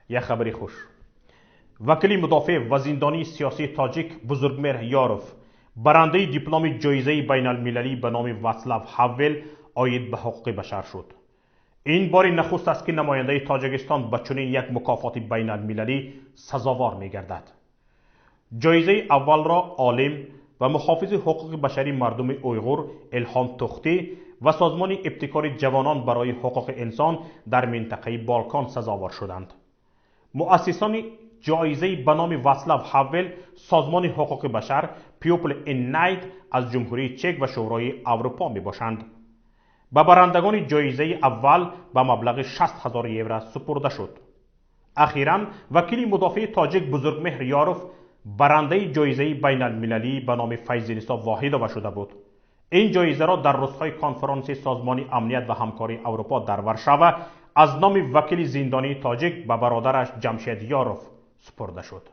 Як хабари хуш. Вакили мудофеъ ва зиндонии сиёсии тоҷик Бузургмеҳр Ёров барандаи дипломи ҷоизаи байналмилалӣ ба номи Ватслав Ҳавел оид ба ҳуқуқи башар шуд. Ин бори нахуст аст, ки намояндаи Тоҷикистон ба чунин як мукофоти байналмилалӣ сазовор мегардад. Ҷоизаи аввалро олим ва муҳофизи ҳуқуқи башарии мардуми уйғур Илҳом Тухтӣ ва созмони ибтикори ҷавонон барои ҳуқуқи инсон дар минтақаи Балкан сазовор шуданд. Муассисони ҷоизаи ба номи Ватслав Ҳавел созмони ҳуқуқи башар People in Need аз Ҷумҳурии Чек ва Шӯрои Аврупо мебошанд. Ба барандагони ҷоизаи аввал ба маблағи 60 ҳазор евро супурда шуд. Ахиран вакили мудофеи тоҷик Бузургмеҳр Ёров барандаи ҷоизаи байналмилалӣ ба номи Файзинисо Воҳидова шуда буд. Ин ҷоизаро дар рӯзҳои конфронси Созмони амният ва ҳамкории Аврупо дар Варшава аз номи вакили зиндонии тоҷик ба бародараш Ҷамшед Ёров супурда шуд.